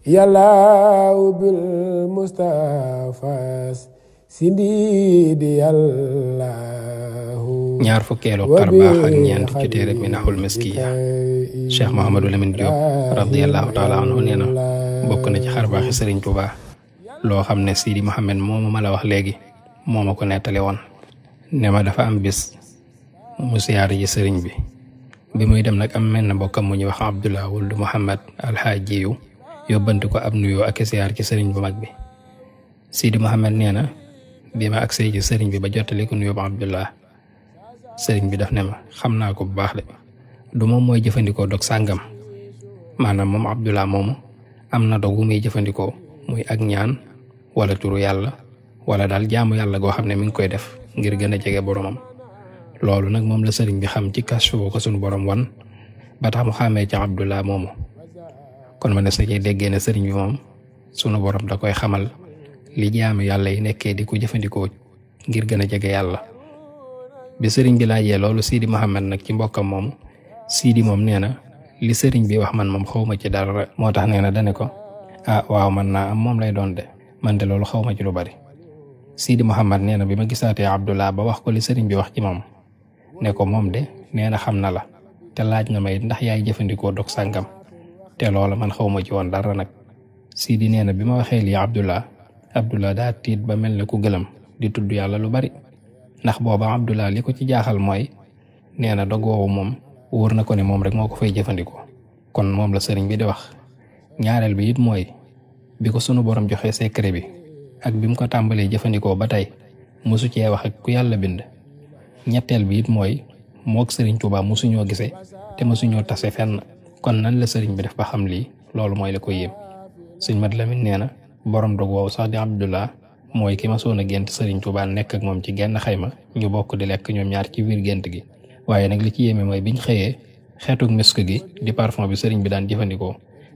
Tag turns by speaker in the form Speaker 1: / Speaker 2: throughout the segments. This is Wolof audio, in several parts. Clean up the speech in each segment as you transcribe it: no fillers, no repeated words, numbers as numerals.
Speaker 1: yàllaaw bil Mustafa sindidi yàllaahu
Speaker 2: ñaar fukkeelu xarbaax ak ñeent ci téere Minahul Miskiya Cheikh Mouhamadou Lamine Diop radiyallahu taala anhu nee na bokk na ci xarbaaxi Sëriñ Tuubaa loo xam ne Sidi Mohamed moomu ma la wax léegi moo ma ko nettali woon ne ma dafa am bis mu siyaare ji sëriñ bi muy dem nag am mel na mbokkam mu ñuy wax Abdullah wuldu Muhammad alxaajiyu yóbbanti ko ab nuyoo ak siyaar ci sëriñ bu mag bi. Sidi Mohamed nee na bi ma agsee ci sëriñ bi ba jottali ko nuyoo ba Abdullah sëriñ bi daf ne ma xam naa ko bu baax de du moom mooy jëfandikoo dog sàngam maanaam moom Abdullah moomu am na dog wu muy jëfandikoo muy ak ñaan wala turu yàlla wala daal jaamu yàlla goo xam ne mi ngi koy def ngir gën a jege boromam. loolu nag moom la sëriñ bi xam ci kashfu ko sunu borom wan ba tax mu xàmmee ci Abdullah moomu kon ma ne sa ciy déggee ne sëriñ bi moom sunu borom da koy xamal li jaamu yàlla yi nekkee di ko jëfandikoo ngir gën a jege yàlla. bi sëriñ bi laajee loolu Sidi Mohamed nag ci mbokkam moomu Sidi moom nee na li sëriñ bi wax man moom xawma ci dara moo tax nee na dane ko waaw man naa am moom lay doon de man de loolu xawma ci lu bari. Sidi Mohamed nee na bi ma gisaatee Abdullah ba wax ko li sëriñ bi wax ci moom ne ko moom de nee na xam na la te laaj na may ndax yaay jëfandikoo dog sàngam te loola man xawma ci woon dara nag. Sidi nee na bi ma waxee lii Abdullah daa tiit ba mel ne ku gëlëm di tudd yàlla lu bari ndax booba Abdullah li ko ci jaaxal mooy nee na dog woowu moom wóor na ko ne moom rek moo ko fay jëfandikoo kon moom la sëriñ bi di wax. ñaareel bi it mooy bi ko sunu borom joxee secret bi ak bi mu ko tàmbalee jëfandikoo ba tey mosu cee wax ak ku yàlla bind. ñetteel bi it mooy mook sëriñ Tuubaa mosuñoo gisee te mosuñoo tase fenn kon nan la sëriñ bi def ba xam lii loolu mooy la ko yéem. sëñ Mat Lamin nee na borom dog woowu sax di Abdullah mooy ki ma soon a gént sëriñ Tuubaa nekk ak moom ci genn xayma ñu bokk di lekk ñoom ñaar ci biir gént gi. waaye nag li ci yéeme mooy biñ xëyee xeetug misk gi di parfum bi sëriñ bi daan jëfandikoo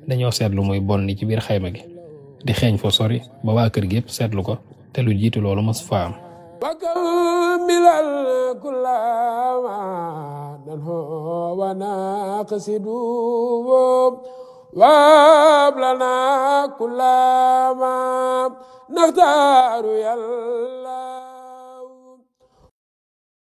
Speaker 2: dañoo seetlu muy bon ni ci biir xayma gi di xeeñ fo sori ba waa kër gi yëpp seetlu ko te lu jiitu loolu mos fa am.
Speaker 1: وكمل كل ما ننهو ونقصد وابلنا كل ما نختار يلا